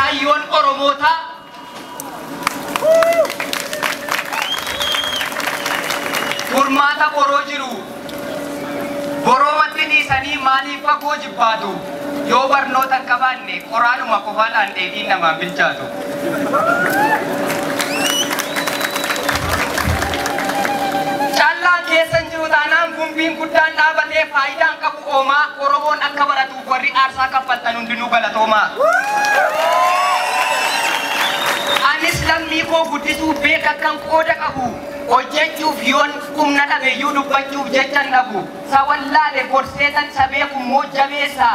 Kaayyoon Oromootaa furmaata boroo jiru. Boroomatti dhiisanii maaliif fagoo jibbaatu? Yoo barnoota hin qabaanne qoraanuma qofaadhaan dheedhiin namaan bilchaatu. Caallaan keessa hin jiru taanaan gumbiin guddaan dhaabatee faayidaan qabu oomaa. Oromoon akka baratuuf warri aarsaa kaffaltan hundinuu galatoomaa. Anis lammii koo guddisuuf beeka kan qooda qabu. Hojjechuuf yoon humna dhabe iyyuu dubbachuuf jecha hin dhabu. Sawallaale gorseetan sabeeku immoo jabeessa.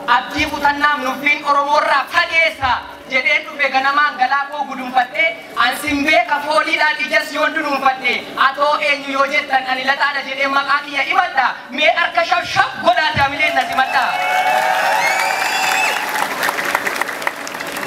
Abdii kutannaaf nuffiin Oromoorraa fageessa. Jedheen dhufe ganamaan galaa koo gudunfadhee ansin beeka fooliidhaan ijas yoon dunuunfadhe. Atoo eenyu yoo jettan ani Lataadha jedhee maqaa kiyya himadha. Mee harka shaf shaf godhaate hamileen na simadha.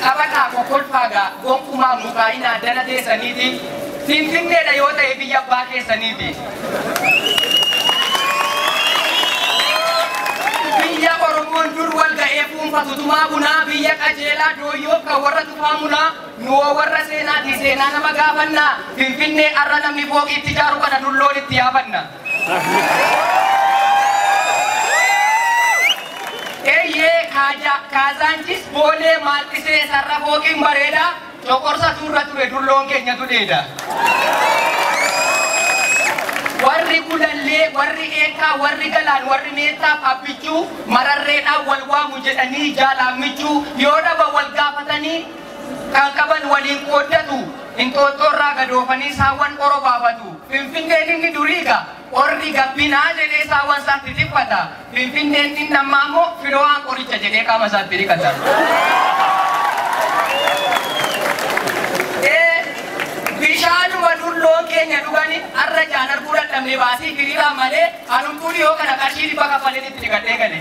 Taphataa kokkolfaagaa gonkumaa mukaa'inaa dana teessaniiti. Finfinneedha yoo ta'e biyya abbaa keessaniiti. Biyya Oromoon dur wal ga'ee fuunfatu tumaa bunaa, biyya qajeelaa dooyyoof kan warra tufaa munaa, nuwoo warra seenaatii seenaa nama gaafannaa. Finfinnee har'a namni fooqiitti ijaaru kana dulloon itti yaafanna. Eeyyee Kaazaanchis Boolee maalxisee sarara fooqiin bareedaa coqorsa turra ture dulloon keenyatu dheeda. Warri Gulallee, warri Eekaa, warri Galaan, warri Meettaaf Abbichuu mararreedhaan wal waamu jedhanii jaalaan michuu yoo dhaba wal gaafatanii kan qaban waliin qooddatu. Inxooxxoorraa gadoofanii saawwan orobaafatu. Finfinneen inni duriiga orri gabbinaa jedhee saawwan isaatti xiffata. Finfinneen inni ammaa immoo filoowwan qoricha jedhee qaama isaatti dhiqata. Bishaanuma dulloon keenya dhugani har'a jaan arguu dadhabne baasii hiriiraan malee anumtuu dhiyoo kana qarshii 100 kaffaleen itti dhiqadhee gale.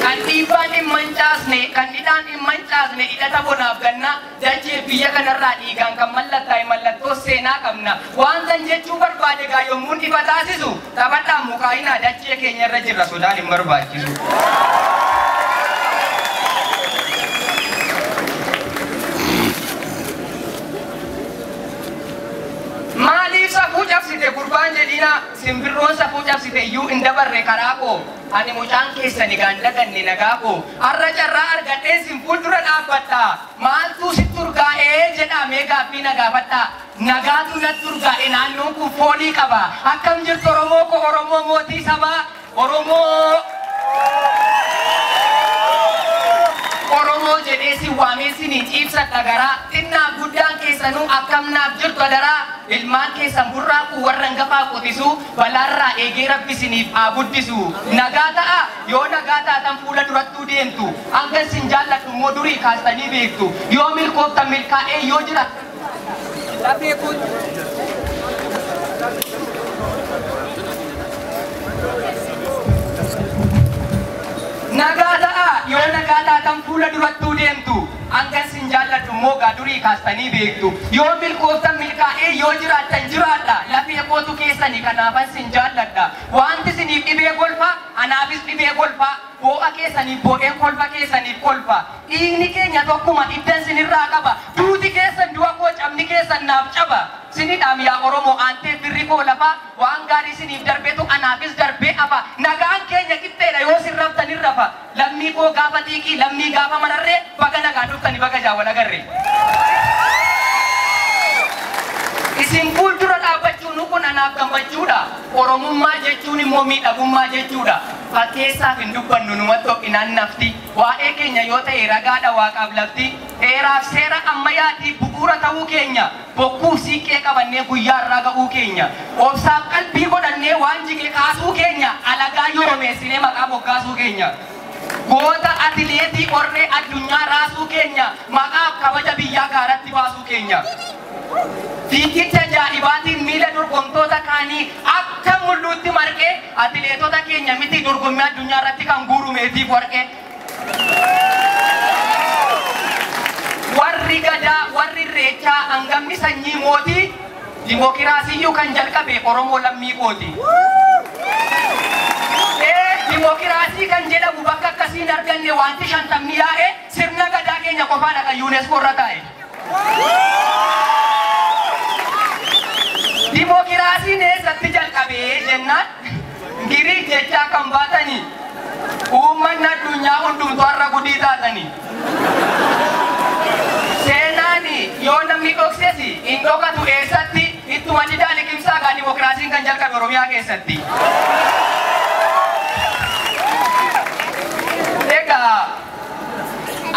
Kan dhiibbaan hin mancaasne, kan hidhaan hin mancaasne hidhata bonaaf ganna dachee biyya kanarraa dhiigaan kan mallattaa'e mallattoo seenaa qabna. Waan san jechuu barbaade gaa yommuun ifa taasisu taphadhaan mukaa'inaa dachee keenyarra jirra sodaan hin barbaachisu. Maaliif safuu cabsite gurbaan jedhina simbirroon safuu cabsite iyyuu hin dabarre karaa koo. Ani mucaan keessani gaan daganne nagaa koo. Har'a carraa argadheen sin fuuldura dhaabbadha. Maaltu sitti urgaa'ee jedhaa mee gaaffii na gaafadha. Nagaatu natti urgaa'e naannoon kun foolii qaba. Akkam jirtu Oromoo koo, Oromoo mootii sabaa, Oromoo Oromoo jedhee si waamee sinii ciibsadha garaa. Xinnaaf guddaan keessanuu akkam naaf jirtu adaraa. Ilmaan keessan burraaquu warra hangafaa qotisu balaarraa eegee rabbi siniif haa guddisu. Nagaa ta'a yoo nagaa taatan fuula durattuu deemtu. Hanga isin jaalladhu immoo durii kaastanii beektu. Yoo milkooftan milkaa'ee yoo jira. Lafee kun. Nagaa ta'a yoo nagaa taatan fuula durattuu deemtu. Hanga isin jaalladhu immoo gaa durii kaastanii beektu. Yoo milkooftan milkaa'ee yoo jiraattan jiraadha. Lafee kootu keessanii kanaafan isin jaalladha. Wanti isiniif dhibee golfa anaafis dhibee golfa. Boo'a keessaniif boo'een kolfa keessaniif kolfa. Dhiigni keenya tokkuma iddan sinirraa qaba. Duuti keessan du'a koo cabni keessan naaf caba. Sinidhaam yaa Oromoo aantee firri koo lafa. Waan gaarii siniif darbeetu anaafis darbee hafa. Nagaan keenya qixxeedha yoo sin raftan hin rafa. Lammii koo gaafa xiiqii lammii gaafa mararree baga nagaan dhuftani baga jaawwal agarree. Isin fuuldura dhaabbachuun kun anaaf gammachuudha. Oromummaa jechuun immoo miidhagummaa jechuudha. Fakkeessaaf hin dubbannu numatti ho'inaan nafti. Waa'ee keenya yoo ta'e ragaadha waaqaaf lafti. Heeraaf seera ammayyaatii bu'uura ta'uu keenya. Bokkuu siiqqee qabannee guyyaa irraa ga'uu keenya. Obsaaf qalbii godhannee waan jige kaasuu keenya. Alagaa yoromeessinee maqaa moggaasuu keenya. Goota atileetii qorree addunyaa raasuu keenya. Maqaaf kabaja biyyaa gaaratti baasuu keenya. Fiigicha ajaa'ibaatiin miila dorgomtoota kaanii akka mul'uutti marqee atileetota keenya miti dorgommii addunyaa irratti kan guuru meetiif warqee. Warri gadaa, warri irreechaa hangamni sanyii mootii dimookiraasiyyuu kan jalqabe Oromoo lammii kooti. Dimookiraasii kan jedhamu bakka akkasii hin arganne wanti 50 yaa'e sirna gadaa keenya qofaadha kan UNESCO irra taa'e. Dimookiraasiin eessatti jalqabee jennaan Giriik jechaa kan baatanii uummanni addunyaa hundumtuu har'a gudii taatanii. Seenaan yoo namni dhokses hin dhokatu eessatti ittuma didaa liqimsaa gaa dimookiraasiin kan jalqabe Oromiyaa keessatti. Egaa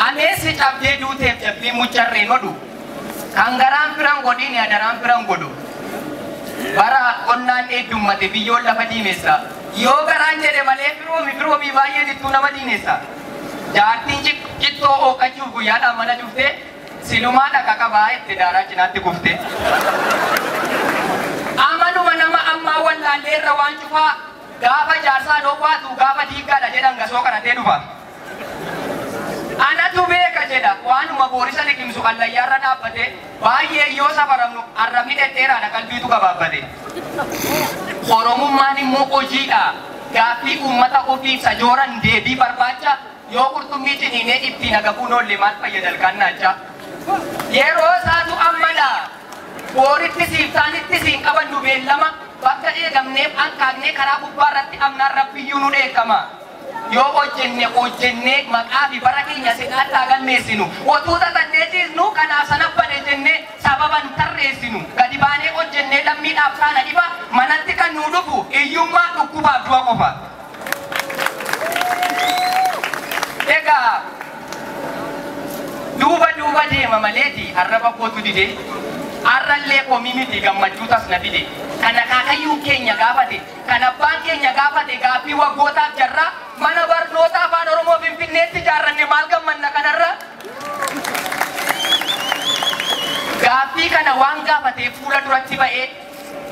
ameessi cabdee duuteef jabbii muccarreen odhu kan garaan firan godhiin adaraan firan godhu. Bara qonnaan heddummaate biyyoon lafa diimessa. Yoo garaan jedhe malee firoomii baay'een ittuu nama diinessa. Jaartiin cittoo ooqachuuf guyyaadhaan mana cuftee silumaa dhaqa qabaa itti daaraa cinaatti kuftee. Amaluma nama ammaa wallaallee irra waan cufaa gaafa jaarsaa dhoowwaatu gaafa diiggaadha jedhan gasoo qaratee dhufa. Anatu beeka jedha waanuma boorisa liqimsu allayyaarra dhaabbate baay'ee yoo safaramnu arrabni dhedheeraadha qalbiitu gabaabbate. Oromummaan immoo hojiidha. Gaaffii uummata ofiif sajooran deebii barbaacha yoo qurxummii ciniinee ittiin agabuun oolle maal fayyada ilkaan naacha. Yeroo isaatu ammadha. Booritti siif taanitti siin qabannu beellama bakka eegamneef hanqaaqnee karaa gubbaarratti amnaan rabbiyyuu nu dheekkama. Yoo hojjenne maqaa fi bara keenya seenaatti haa galmeessinu. Otuu tatannee ciisnu kanaaf sana bane jennee sababan tarreessinu. Gadi baanee hojjennee lammiidhaaf taana dhiba manatti kan nuu dhufu hiyyummaa dhukkubaaf du'a qofa. Egaa duuba duuba deema maleeti arraba kootu dide arrallee komii miti gammachuu tas na fide. Kan akaakayyuun keenya gaafate, kan abbaan keenya gaafate gaaffii waggootaaf jarraa mana barnoota afaan Oromoo Finfinneetti ijaarranne maal gammanna kanarra? Gaaffii kana waan gaafatee fuula duratti ba'ee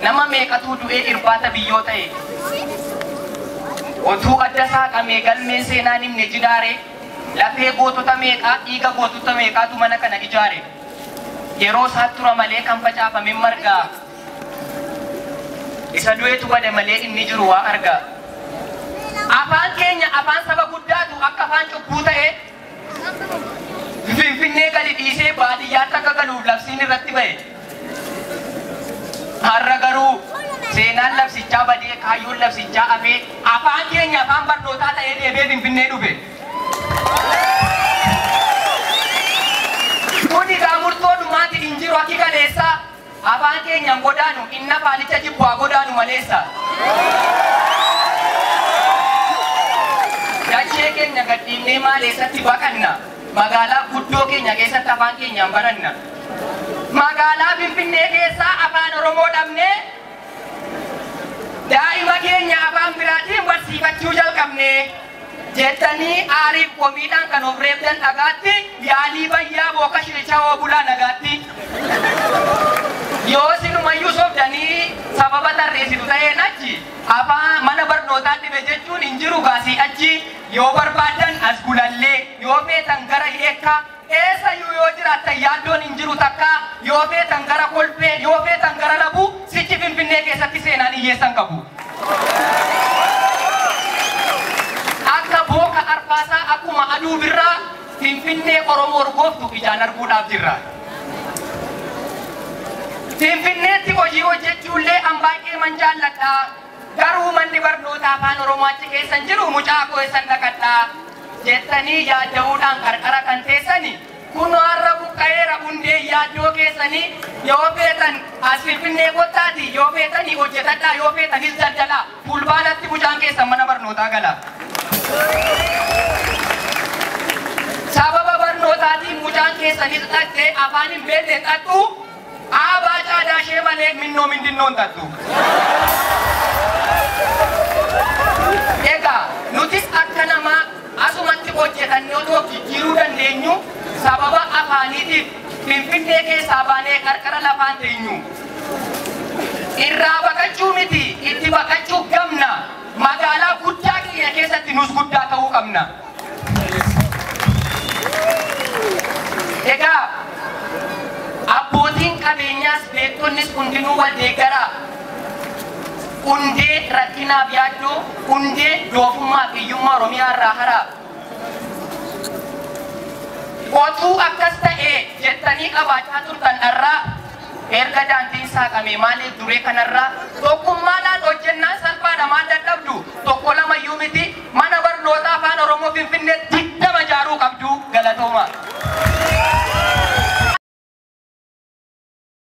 nama meeqatu du'ee irbaata biyyoo ta'e. Otuu adda saaqamee galmeen seenaan himne jidaare lafee gootota meeqaa dhiiga gootota meeqaatu mana kana ijaare. Yeroo isaa tura malee kan facaafame margaa. Isa du'eetu bade malee inni jiru waa argaa. Afaan keenya afaan saba guddaatu akka afaan cubbuu ta'e Finfinnee gadi dhiisee baadiyyaatti akka galuuf labsiin irratti ba'e. Har'a garuu seenaan labsichaa badee kaayyoon labsichaa hafee afaan keenya afaan barnootaa ta'ee deebi'ee Finfinnee dhufe. Kun egaa murtoo dhumaati hin jiru akki kaleessaa afaan keenyaan godaanu inni afaanicha jibbu haa godaanu maleessa. Dachee keenya gadhiifnee maal eessatti baqanna? Magaalaa guddoo keenya keessatti afaan keenyaan baranna. Magaalaa Finfinnee keessaa afaan Oromoo dhabnee daa'ima keenya afaan biraatiin barsiifachuu jalqabne jettanii aariif komiidhaan kan of reebdan dhagaatti yaalii bayyaa booka shirichaa oobulaa nagaatti. Yoo sinumayyuu sobdanii sababa tarreessitu ta'een achi afaan mana barnootaa dhibe jechuun hin jiru gaasii achi yoo barbaadan as gulallee yoo feetan gara eekkaa eessayyuu yoo jiraattan yaaddoon hin jiru takka yoo feetan gara kolfee yoo feetan gara labuu sichi Finfinnee keessatti seenaan hiyyeessan qabu. Akka booka arfaasaa akkuma aduu birraa Finfinnee Oromoo urgooftu ijaan arguudhaaf jirra. Finfinneetti hojii hojjechuullee an baay'ee man jaalladha. Garuu manni barnoota afaan Oromoo achi keessa hin jiru mucaa koo eessan dhaqadha jettanii yaadda'uudhaan qarqara kan teessani kun har'a buqqa'eera hundee yaaddoo keessanii yoo feetan as Finfinnee kottaati yoo feetanii hojjetadhaa yoo feetanis daldalaa fulbaanatti mucaan keessan mana barnootaa gala. Sababa barnootaatiin mucaan keessanis dhaqxee afaan hin beekne xaxxu aabaa caadaa ishee malee minnoo mindinnoon xaxxu. Egaa nutis akka namaa asumatti hojjetannee otoo jijjiiruu dandeenyu sababa afaaniitiif Finfinnee keessaa baanee qarqara lafaan teenyu. Irraa baqachuu miti itti baqachuu gamna magaalaa guddaa keenya keessatti nus guddaa ta'uu qabna. Egaa abbootiin qabeenyaas beektonnis hundinuu wal deeggaraa. Hundee rakkinaaf yaaddoo, hundee doofummaa fi hiyyummaa Oromiyaa irraa haraa. Otuu akkas ta'e jettanii qabaachaa turtan irraa erga daandiin saaqame maaliif duree kanarraa tokkummaadhaan hojjennaan salphaadha, maal dadhabdu? Tokko lama iyyuu miti, mana barnoota afaan Oromoo Finfinnee 20 ijaaruu qabdu. Galatooma.